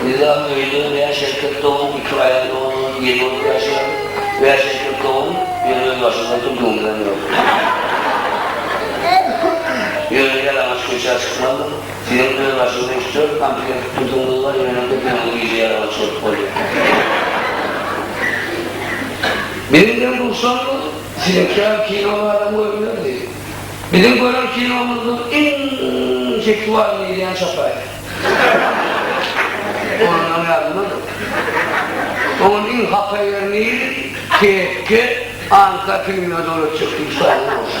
Bizem öýde bäş erkek dogan, iki aýal dogan bolup ýedi bolup ýaşaýardyk. Bäş erkek dogan, ýöne öz başymyzdan türküňimizem ýok. Ýöne ýalaňaç köçä çykmazdyk. Siziň öz başyňyza üç-dört komplekt türküňiz bar, ýöne köpeňiz gije ýalaňaç bolup bolýar. Biziň deň duşlarymyz siziňki ýaly kino barada görmezdi. Biziň gören kinomyzda iň seksualnyý diýilýän çapaýew. Ondan ýadymdadyr. Onuň iň hapa ýeri niredi? Tekke Anka filmine döwletjek diýip şaýyň bolşy.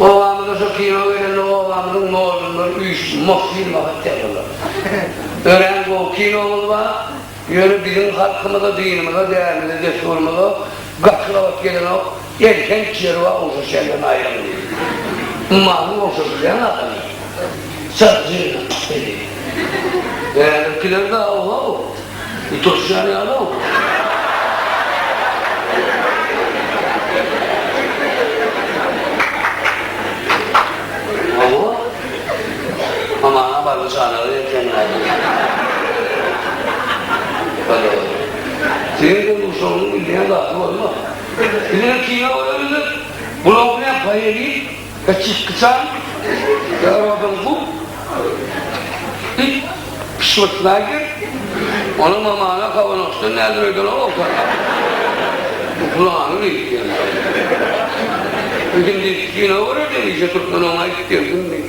Obamyza şo kino gelende obamyzyň mollumlary üýşüp mosfilm bakyp ýatyrlar. Örän gowy kinomyz bar. Ýöne biziň halkymyza, dinimize, däbimize, dessurymyza gaty gabat gelenok, elhenç ýeri bar ogşaşýan ýerini aýyryň diýip. Ummanyň ogşaşylýan adamy. Çadyjy dedi. Häzirkiler-de ow-how, uturşýan ýaly-ow. Hawa. Hamana bally çanagy eken Seň de uşagyň bilýän zady bolmaz. Bizem kino görenimizde Glawnyýa poeli Çikkiçan ýa Robin Hud diýip Şwatznager onuň mamana Kawanowsdan nädir öýdenok ogşanok. Bu pylany diýip diýen. Bizim diýip kino görer diýen işe türkmen oňa aýdyp geldim diýip.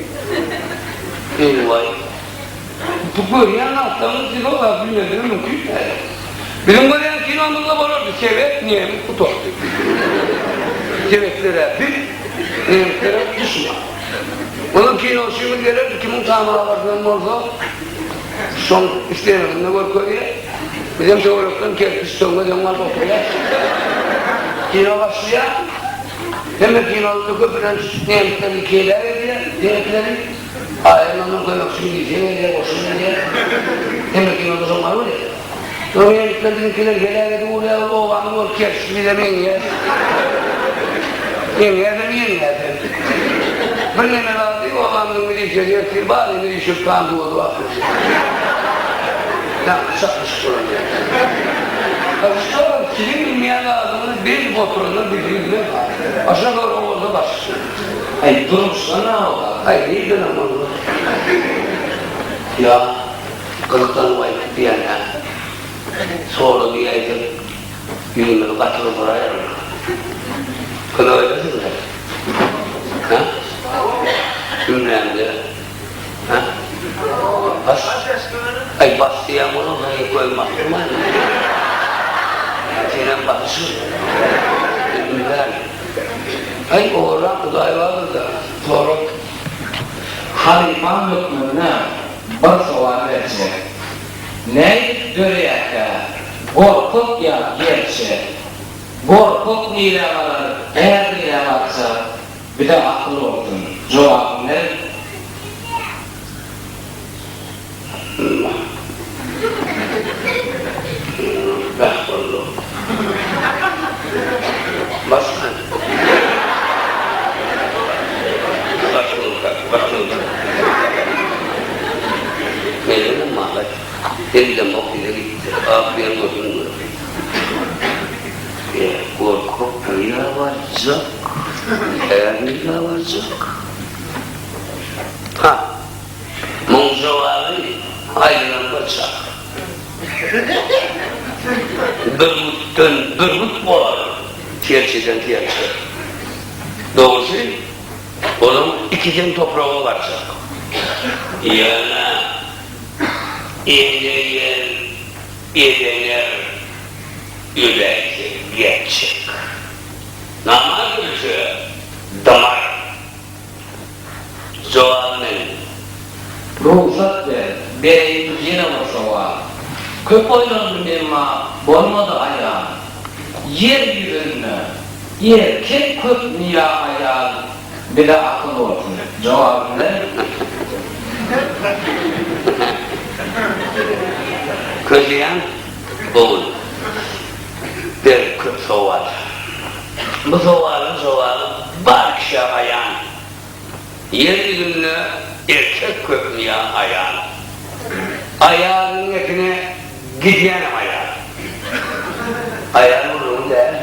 Eý-waý. Bu görýän zatlaryňyz siz o zat bilmezlige mümkin däl. Biziň görýän kinomyzda bolardy, sebet nemis gutardy. Sebetlere biz, nemislere duşman. Onuň kinoçymyz gelerdi, kimiň kamerabaşyndan bolsa, şoň islenenini görkezýär. Bizem töwerekden kerpiç töňňe deň alyp oturýas. Kino başlaýar. Hemme kinoda köplenç nemisler heläk edýär, sebetleri. Aýal ondan kömekçi milisiýa gelýär, goşun gelýär. Hemme kinoda şoň bar bolýar. Soň nemisler biziňkileri heläk edip urýar, ol obamyz bolup kerpiç bizem eňýär. Eňýäsem ýeňýäsem. Bir neme zady obamyzyň milisiýasy ertir baryny üýşürip tank odup atmaly. Ýaňky çaknyşyk bolan ýerde. Şo siziň bilmeýän zadyňyzy biz oturanlar biz bilmez. Başga sorag bolsa başga. Aý durmuşda nä bar? Aý nirdenem bolsa. Ýa gyzyklanyp aýdyp diýýän-ä. Sora diýäýsek, ýüzümizi gaty gyzdyraýarlar. Kömek edersiňizmi? Hä? Ümlämde. Hä? Bas. Aý bas diýýän bolan sen gözümi basdyrmaýyn. Senem basyşyň. Ümlän. Aý owarram Hudaý bardyr-da, sora. Halypam hökmünde bir sowal berjek. Nädip döreýärkä gorkak ýa gerçek? Gorkak nirä barar, är nirä barjak? Bize akyl bolsun. Jogabyňy ber. Bäh boldy. Başga. Menden mahaç. Sen-de mok ile gitdi. Ak diýen gözüň gördi. E, gorkak nirä barjak? Är nirä barjak? Ha, muň jogaby aýdylan bir çak. Bürgütden bürgüt bolar, serçeden serçe. Dogrusy, olaň ikisem topraga barjak. Ýöne Ene ýer, edener, öläýse gerçek. Namaz bilse, dymar. Jogaby meniň. Rugsat ber, bereýin ýene bir sowal. Köp oýlandym emma bolmady aýan. Ýer ýüzünde erkek köpmi ýa aýal? Bize akyl bolsun. Jogabyny ber. Köseýän ogul. Ber köp sowal. Bu sowalyň jogaby bar kişä aýan. Ýer ýüzünde erkek köpmi ýa aýal? Gidýänem aýal. Aýal gürrüňi däl.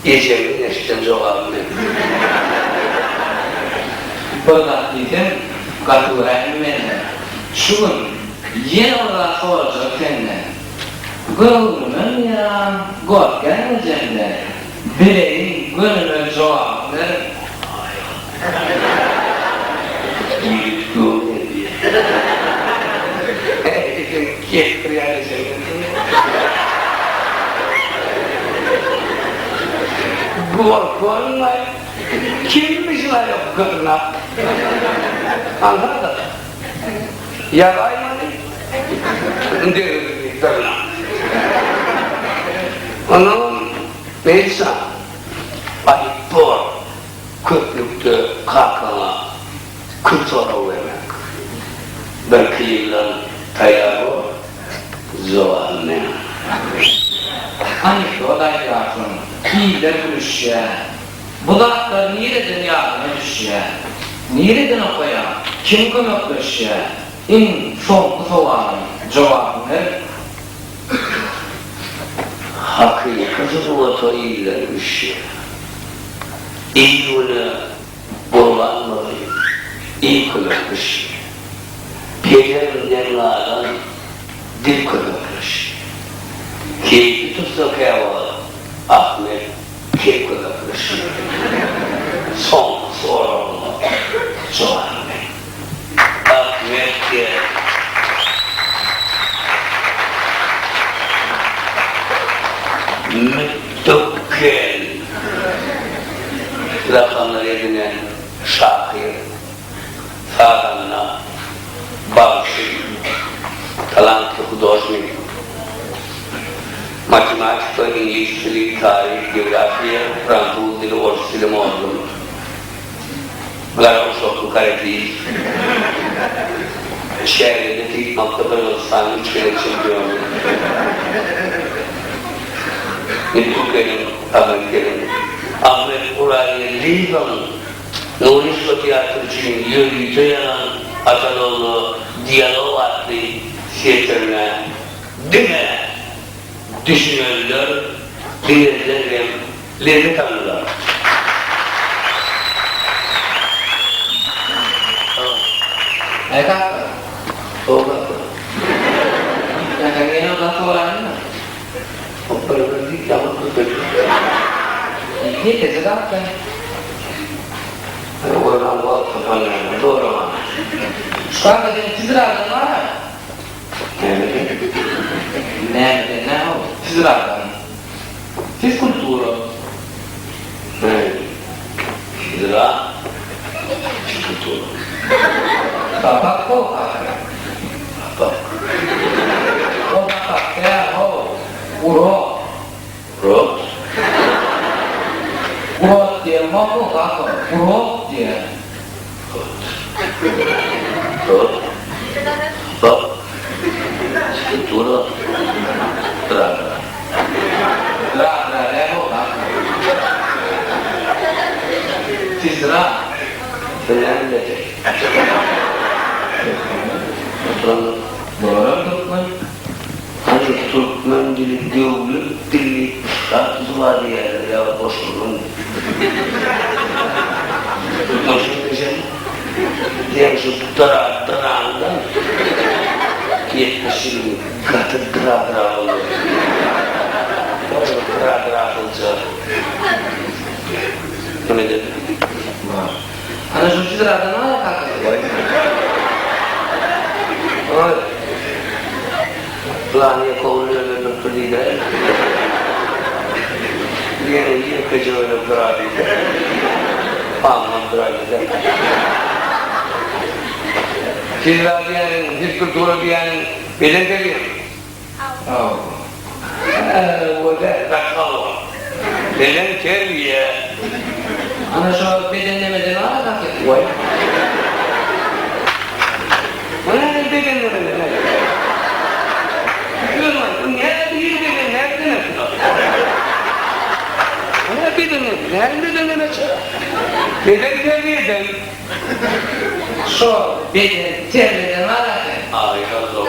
Ejeňiň eşiden jogabyny men. Bir zat diýsem, gaty göräýme menden. Şu gün ýene bir zat sorajak senden. Göwnüme ýa gorkýaň ejemden? Bileýin gönümel jogabyny beriň. Ýigit göwün edýär. Ejeň kesdirýän ejeňden. Gorkmaň-aý, kimmiş aýak gyrnak? Aňsat-a. Ýazaýmaly, degirdi dyrnak. Onnoňam Melisa, aýyp bor köplükde kakaňa köp sorag bermek. Birki ýyldan taýýar bor, jogabyny men. Anekdot aýdýarsyň, iller gülüşýär. Bu zatlar nireden ýadyňa düşýär? Nireden okaýaň? Kim kömekleşýär? Iň soňky sowalym, jogabyny ber. Hakyky sungata iller üşýär. Il-güne gurban bolup, il kömekleşýär. Pederimden galan dil kömekleşýär. Keýpi tutsa käwagt Ahmet Kel kömekleşýär. Soňky soragyma jogap ber. Ahmet gel. Mütdükgel lakamlar edinen şahyr, sazanda, bagşy, talantly hudožnik. Matematika, iňlis dili, taryh, geografiýa, fransuz dili, orus dili mugallym. Gara guşakly karateist. Şägirde typmakda Gyrgyzystanyň üç gezek çempiony. Nitku gelin, Ahmet gelin. Ahmet Guraýgeldiýewiň Nurişka teatry üçin ýörite ýazan Atalogla dialog atly setirine Diňe düşünenler, bilenler hem lezzet aldylar. Aý kaka. Hawa kaka. Kaka ýene bir zat soraýynmy? Hop bir bir diýip ýaňy köpeldi. Ýekeje zat-da. Oýlan wagt tapan ýaly soraman. Kaka sen tizrägem bar-a. Nämeden? Nämeden näme ol? Fizradan. Fizkultura. Hä. Fizra, fizkultura. Sapak ho kaka. Sapak. O sapak däl ho. Urok. Urok? Urok diýemok ho kaka. Urok diýýän. Rot. Rot. Bak. Struktura. Dra-dra. Dra-dra näme ol kaka? Fizra. Sen näme bilejek? Oturanlar. Bularam türkmen. Hany türkmen dili döwlet dili statusy bar diýýärler ýa boş gürrüňmi? Türkmen şuny diýseň seň şu dra draňdan 70 ýyl gaty dra dra bolýar. Dra dra kyljak. Neme dedi? Ana şu fizradan al kakasy. Oý. Pylany kowly öldüripdir diýdiler. Ýene ýekeje bölek dura diýdi. Pamman duraýdy-da. Fizra diýýäniň, fizkultura diýýäniň beden terbiýemi? Hawa. Hä, o däl, gaty hawa. Beden terbiýe. Ana şo beden nemeden bar-a kakasy. Waý. Bu näme beden nemeden aý? Özüň aýt, bu näme bir beden näme demek bu? Bu näme beden neme? Näme beden neme çyra? Beden terbiýeden. Şo beden terbiýeden bar-a. Aý, hallo.